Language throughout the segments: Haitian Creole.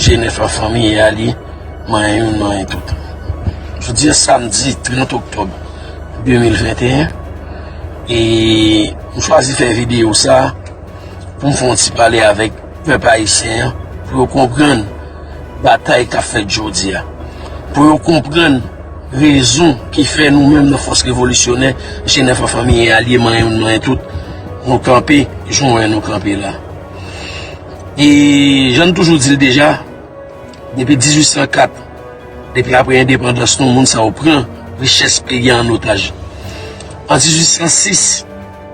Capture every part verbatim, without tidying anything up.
Jenèf an fanmi e alye, manyen youn, manyen tout. Jodi a samdi trant oktòb de mil venteyen, e m chwazi fè videyo sa a pou m fè yon ti pale avèk pèp ayisyen an, pou yo konprann batay k ap fèt jodi a, pou yo konprann rezon ki fè nou menm nan fòs revolisyonè, Jenèf an fanmi e alye, manyen youn, manyen tout, nou kanpe, jan w wè nou kanpe la. E jan n toujou di l deja, depi dizuit san kat, depi apre endepandans nou, moun sa yo pran richès peyi a an otaj. An dizuit san sis,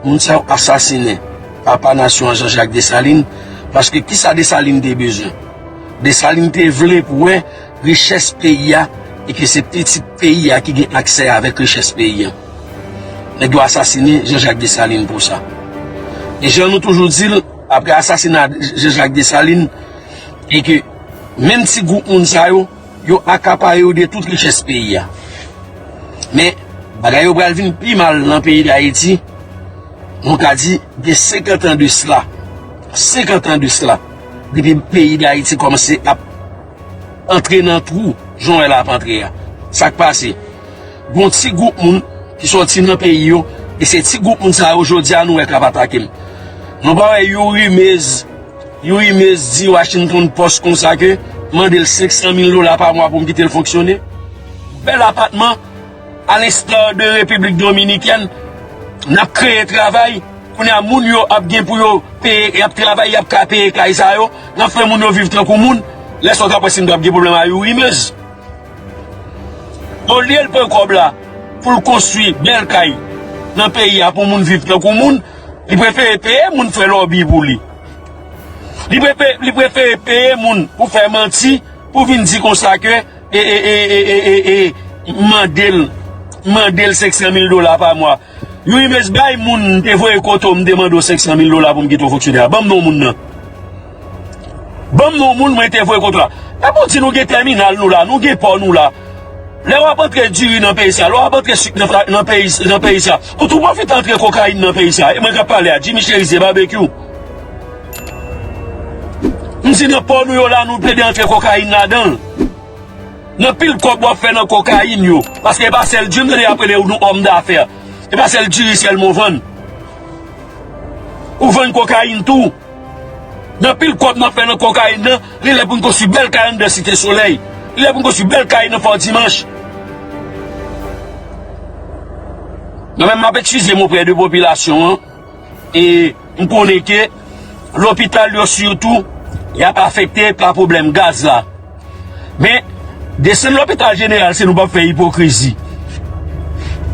moun sa yo asasinen papa nasyon an Jean Jacques Dessalines, paske kisa Dessalines te bezwen? Dessalines te vle pou wè richès peyi a e ke se pitit peyi a ki gen aksè avèk richès peyi a. Nèg yo asasinen Jean Jacques Dessalines pou sa. E jan nou toujou di l, apre asasina Jean Jacques Dessalines, e ke menm ti gwoup moun sa yo, yo akapare yo de tout richès peyi a. Men, bagay yo pral vin pi mal nan peyi Dayiti, nou ka di, gen senkant an de sila. Senkant an de sila. Depi peyi Dayiti kòmanse ap antre nan twou, jan w wè l ap antre a. Sa k pase? Gon ti gwoup moun ki sòti nan peyi yo, e se ti gwoup moun sa yo jodi a nou wè k ap atake m. Nou pa wè Youri Mez, Youri Mez di Washington Post konsa ke mande l senk san mil dola pa mwa pou m kite l fonksyone. Bèl apatman, a l'instar de Repiblik Dominikèn, n ap kreye travay, kounye a moun yo ap gen pou yo peye, y ap travay, y ap ka peye kay sa yo, n ap fè moun yo viv tankou moun, lè sa w t ap wè si n t ap gen pwoblèm a Youri Mez. Olye l pran kòb la pou l konstwi bèl kay nan peyi a pou moun viv tankou moun, li prefere peye moun fè lòbi pou li. Li prefere, li prefere peye moun pou fè manti, pou vin di konsa ke, e, e, e, e, e, e, e, mande l, mande l senk san mil dola pa mwa. Youri Mez, bay moun m te voye kote w, m te mande w senk san mil dola pou m kite w fonksyone a. Ban m non moun nan. Ban m non moun mwen te voye kote w la. Epi w di nou gen tèminal nou la, nou gen pò nou la. Lè w ap antre diri nan peyi sa, lè w ap antre sik nan, nan peyi, nan peyi sa, ou tou pwofite antre kokayin nan peyi sa. E mwen k ap pale a, Jimmy Cherizier Barbecue. M di nan pò nou yo la, nou plede antre kokayin ladan l. Nan pil kòb w ap fè nan kokayin yo. Paske e pa sèl diri, m tande y ap rele nou òm dafè. E pa sèl diri sèlman w vann. Ou vann kokayin tou. Nan pil kòb n ap fè nan kokayin nan, li lè pou n konstwi bèl kay anndan Site Solèy. Li lè pou n konstwi bèl kay nan Fò Dimanch. Mwen menm m ap eskize m oprè de popilasyon an. E m konnen ke lopital yo sitou, y ap afekte pa pwoblèm gaz la. Men, desann lopital jeneral si nou p ap fè ipokrizi.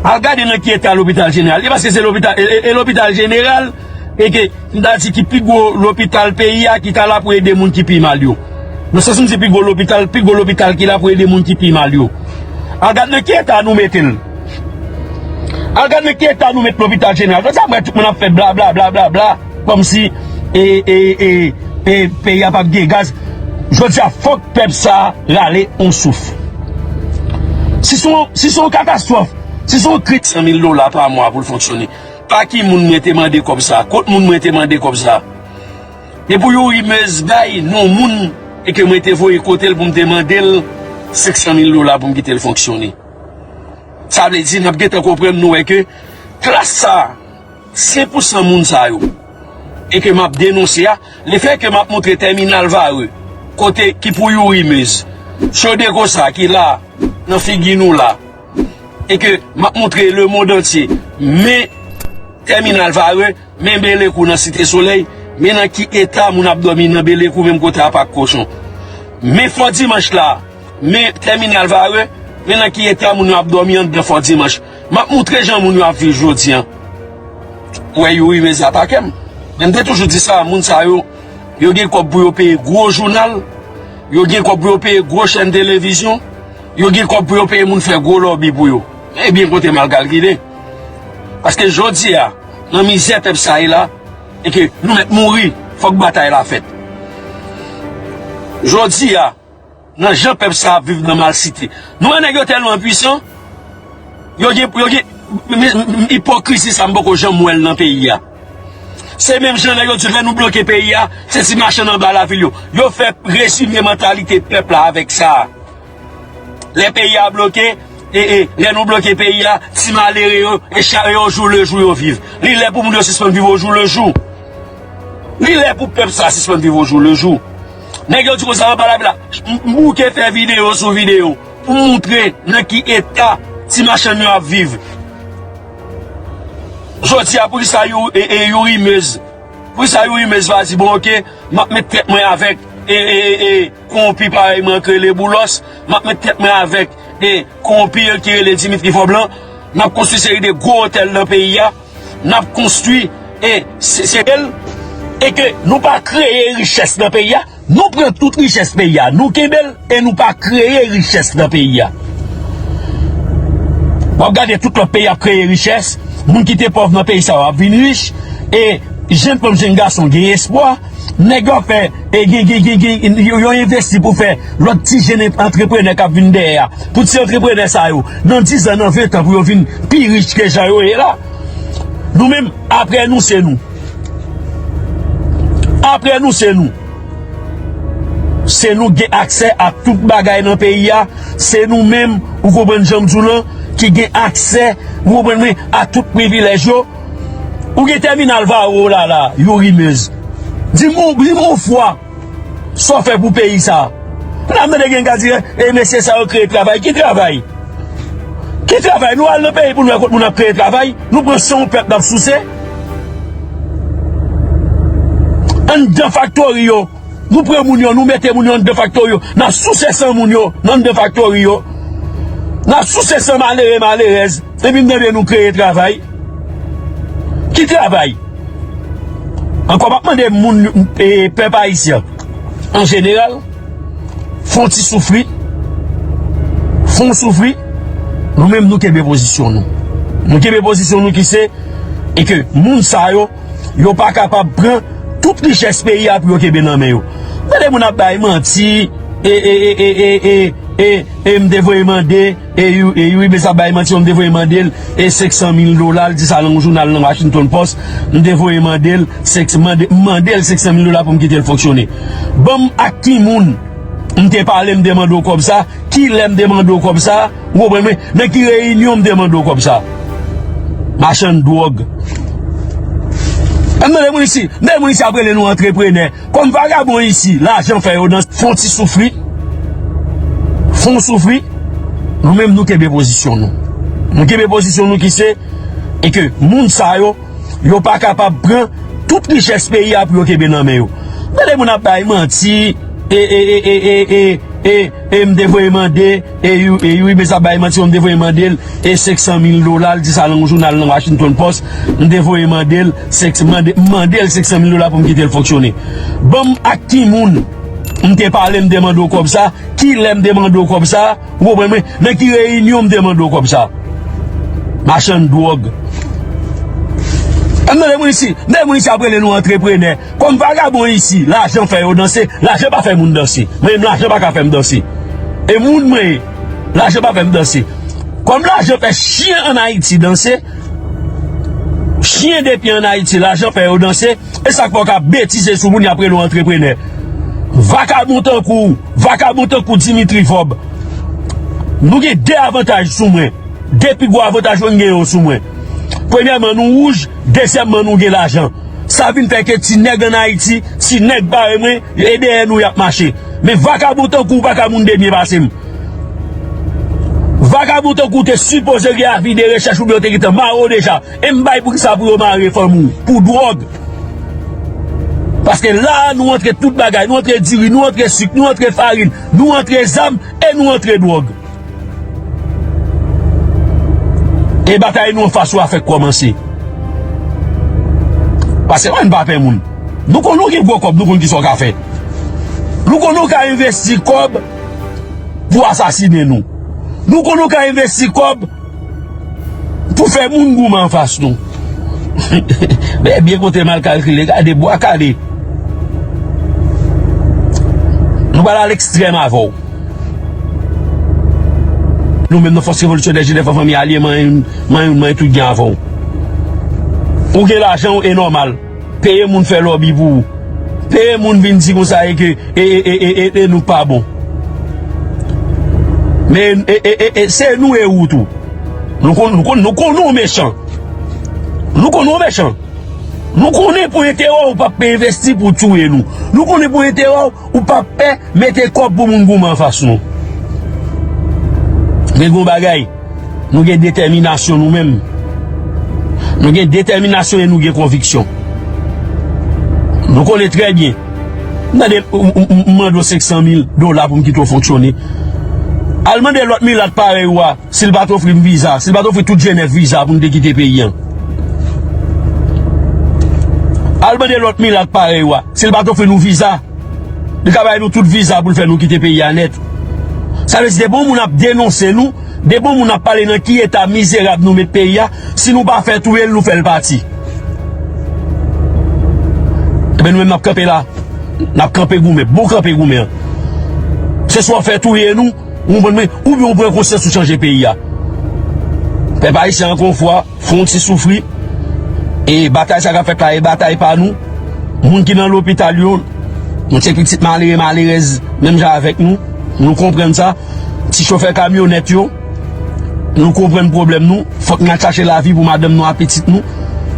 Al gade nan ki eta lopital jeneral. E paske se lopital, e, e, e lopital jeneral, e ke m ta di ki pi gwo lopital peyi a ki ta la pou ede moun ki pi mal yo. Nan sans m di pi gwo lopital, pi gwo lopital ki la pou ede moun ki pi mal yo. Al gad nan ki eta nou mete l. Al gad nan ki eta nou met lopital jeneral. Jodi a m wè tout moun ap fè bla, bla, bla, bla, bla. Kòmsi, e, e, e, e, peyi a p ap gen gaz. Jodi a, fòk pèp sa a rale yon souf. Si se yon, si se yon katastwòf, si se yon kri- San mil dola pa mwa pou l fonksyone. Pa ki moun mwen te mande kòb sa? Kot moun mwen te mande kòb sa? E pou Youri Mez bay non moun e ke mwen te voye kote l pou m te mande l senk san mil dola pou m kite l fonksyone. Sa vle di, n ap gentan konprann nou wè ke klas sa a, sen pou san moun sa yo, e ke m ap denonse a, lefètke m ap montre tèminal Varreux, kote ki pou Youri Mez, Chodeco sa ki la, nan figi nou la, e ke m ap montre lemond antye, men tèminal Varreux, men Belekou nan Site Solèy, men nan ki eta moun ap dòmi nan Belekou, menm kote a pak kochon. Men Fò Dimanch la, men tèminal Varreux, men nan ki eta moun yo ap dòmi anndan Fò Dimanch. M ap montre jan moun yo ap viv jodi a. Ou wè Youri Mez atake m. Men m te toujou di sa, moun sa yo, yo gen kòb pou yo peye gwo jounal, yo gen kòb pou yo peye gwo chèn televizyon, yo gen kòb pou yo peye moun fè gwo lòbi pou yo. Ebyen, kote m al kalkile. Paske jodi a, nan mizè pèp sa ye la, e ke nou mèt mouri, fòk batay la fèt. Jodi a, nan jan pèp sa ap viv nan malsite. Nou wè nèg yo tèlman pwisan, yo gen, yo gen, m, m, m, ipokrizi sa m poko janm wè l nan peyi a. Se menm jan nèg yo di lè nou bloke peyi a, se ti machann anba lavil yo. Yo fè rezime mantalite pèp la avèk sa. Lè peyi a bloke, e, e, lè nou bloke peyi a, ti malere yo, e cha-, e o jou le jou yo viv. Li lè pou moun yo sispann viv o jou le jou. Li lè pou pèp sa sispann viv o jou le jou. Nèg yo di konsa anba lavil la, m, m bouke fè videyo sou videyo pou m moutre nan ki eta ti machann yo ap viv. Jodi a, poukisa Youri, e, e, Youri Mez, poukisa Youri Mez pa di, bon, oke, m ap met tèt mwen avèk, e, e, e, e, konpi parèy mwen k rele Boulos, m ap met tèt mwen avèk, e, konpi ki rele Dimitri Vorbe lan, n ap konstwi seri de gwo otèl nan peyi a, n ap konstwi, e, se, se el, e ke nou pa kreye richès nan peyi a, nou pran tout richès peyi a, nou kenbe l, e nou pa kreye richès nan peyi a. W ap gade tout lòt peyi ap kreye richès, moun ki te pòv nan peyi sa yo ap vin rich, e jenn fanm, jenn gason gen espwa, nèg yo ap fè, e gen, gen, gen, gen, yo, yo envesti pou fè lòt ti jenn antreprenè k ap vin dèyè a. Pou ti antreprenè sa yo, nan diz an, nan ven tan, pou yo vin pi rich ke jan yo ye la. Nou menm, apre nou, se nou. Apre nou, se nou. Se nou gen aksè a tout bagay nan peyi a. Se nou menm, ou konprann jan m di w lan, ki gen aksè, ou konprann mwen, a tout privilèj yo. Ou gen tèminal Varreux la, la, Youri Mez. Di m, di m yon fwa, sa w fè pou peyi sa. N ap tande gen ka di, e mesye sa yo kreye travay. Ki travay? Ki travay? Nou al nan peyi pou nou wè kot moun ap kreye travay. Nou pran san yon pèp n ap souse. Anndan faktori yo. Nou pran moun yo, nou mete moun yo anndan faktori yo. N ap souse san moun yo, nan anndan faktori yo. N ap souse san malere, malerèz. Epi n tande nou kreye travay. Ki travay? Ankò, m ap mande moun, e, pèp ayisyen an jeneral, fè yon ti soufri, fè yon soufri, nou menm nou kenbe pozisyon nou. Nou kenbe pozisyon nou ki se, e ke moun sa yo, yo pa kapab pran tout richès peyi a pou yo kenbe nan men yo. Tande moun ap bay manti, e, e, e, e, e, e, e, e, m te voye mande, e, Yu-, e, Youri Mez ap bay manti, m te voye mande l, e, senk san mil dola, l di sa nan yon jounal nan Washington Post, m te voye mande l, senk, mande, m mande l senk san mil dola pou m kite l fonksyone. Ban m ak ki moun m te pale, m te mande w kòb sa, kilè m te mande w kòb sa, ou konprann mwen, nan ki reyinyon m te mande w kòb sa. Machann dwòg. Ann tande moun isi, tande moun isi ap rele nou antreprenè. Kòm vagabon isi, lajan fè yo danse. Fè yon ti soufri. Fè yon soufri. Nou menm nou kenbe pozisyon nou. Nou kenbe pozisyon nou ki se, e ke moun sa yo, yo pa kapab pran tout richès peyi a pou yo kenbe nan men yo. Tande moun ap bay manti, e, e, e, e, e, e, e, e, m te voye mande, e, Yu-, e, Youri Mez ap bay manti, m te voye mande l, e, senk san mil dola, l di sa nan yon jounal nan Washington Post, m te voye mande l, senk, mande, m mande l senk san mil dola pou m kite l fonksyone. Ban m ak ki moun m te pale, m te mande w kòb sa, kilè m te mande w kòb sa, ou konprann mwen, nan ki reyinyon m te mande w kòb sa. Machann dwòg. Ann tande moun isi, tande moun isi ap rele nou antreprenè. Kòm vagabon isi, lajan fè yo danse, lajan pa fè moun danse. Mwen menm lajan pa ka fè m danse. E moun mwen ye, lajan pa fè m danse. Kòm lajan fè chen ann Ayiti danse, chen depi ann Ayiti, lajan fè yo danse, e sa k fè w ka betize sou moun y ap rele w antreprenè. Vakabon tankou w, vakabon tankou Dimitri Vorbe, nou gen de avantaj sou mwen. De pi gwo avantaj mwen gen yo sou mwen. Premyèman, nou wouj, dezyèmman, nou gen lajan. Sa vin fè ke ti nèg ann Ayiti, ti nèg parèy mwen, e dèyè nou y ap mache. Men vakabon tankou w pa ka moun de byen pase m. Vakabon tankou w te sipoze gen avi de rechèch oubyen w te gentan mare w deja. E m bay pou kisa pou yo mare fanmi w? Pou dwòg. Paske la a, nou antre tout bagay. Nou antre diri, nou antre sik, nou antre farin, nou antre zam, e nou antre dwòg. E batay nou anfas ou a fèk kòmanse. Paske mwen m pa pè moun. Nou konn nou gen gwo kòb, nou konn kisa w ka fè. Nou konn nou ka envesti kòb pou asasinen nou. Nou konn nou ka envesti kòb pou fè moun goumen anfas nou. Men byen kote mal kalkile, gade bwa kale. Nou pral a lekstrèm avè w. Nou menm nan Fòs Revolisyonè Jidèf an fanmi alye, manyen, manyen, manyen tout gen avè w. Ou gen lajan w, e nòmal. Peye moun fè lòbi pou ou. Peye moun vin di konsa e ke e, e, e, e, e, e nou pa bon. Men e, e, e, e, se nou e ou tou. Nou konn, nou konn, nou konnen w mechan. Nou konnen w mechan. Nou konnen pou enterè w, ou p ap pè envesti pou touye nou. Nou konnen pou enterè w, ou p ap pè mete kòb pou moun goumen anfas nou. Men gon bagay, nou gen detèminasyon nou menm. Nou gen detèminasyon e nou gen konviksyon. Nou konnen trè byen. M tande, m, m, m, m mande w senk san mil dola pou m kite w fonksyone. Al mande lòt milat parèy ou a, si l pa t ofri m viza, si l pa t ofri tout Jenèf viza pou n te kite peyi a. Al mande lòt milat parèy ou a, si l pa t ofri nou viza, li ka bay nou tout viza pou l fè nou kite peyi a nèt. Sa vle di, depi yon moun ap denonse nou, depi yon moun ap pale nan ki eta mizerab nou met peyi a, si nou pa fè touye l, nou fè l pati. Ebyen, nou menm n ap kanpe la. N ap kanpe goumen. Bon kanpe goumen an. Se swa w fè touye nou, ou konprann mwen, oubyen ou pran konsyans ou chanje peyi a. Pèp ayisyen, ankò yon fwa, fè yon ti soufri. E batay sa k ap fèt la, e batay pa nou. Moun ki nan lopital yo, nou se pitit malere, malerèz, menm jan avèk nou. Nou konprann sa. Ti chofè kamyonèt yo, nou konprann pwoblèm nou. Fòk n al chache lavi pou madanm nou ak pitit nou.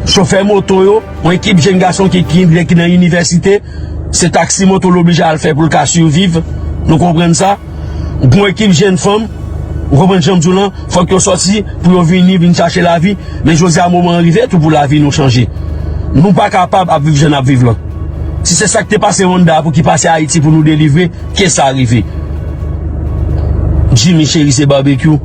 Chofè moto yo, yon ekip jèn gason ki, ki, ki nan inivèsite, se taksi moto l oblije al fè pou l ka siviv. Nou konprann sa. Gon ekip jèn fanm, ou konprann jan m di w lan, fòk yo sòti pou yo vini, vin chache lavi. Men jodi a, moman an rive tou pou lavi nou chanje. Nou pa kapab ap viv jan n ap viv lan. Si se sa k te pase Rwanda pou ki pase Ayiti pou nou delivre, ke sa rive. Jimmy Cheri se Barbecue,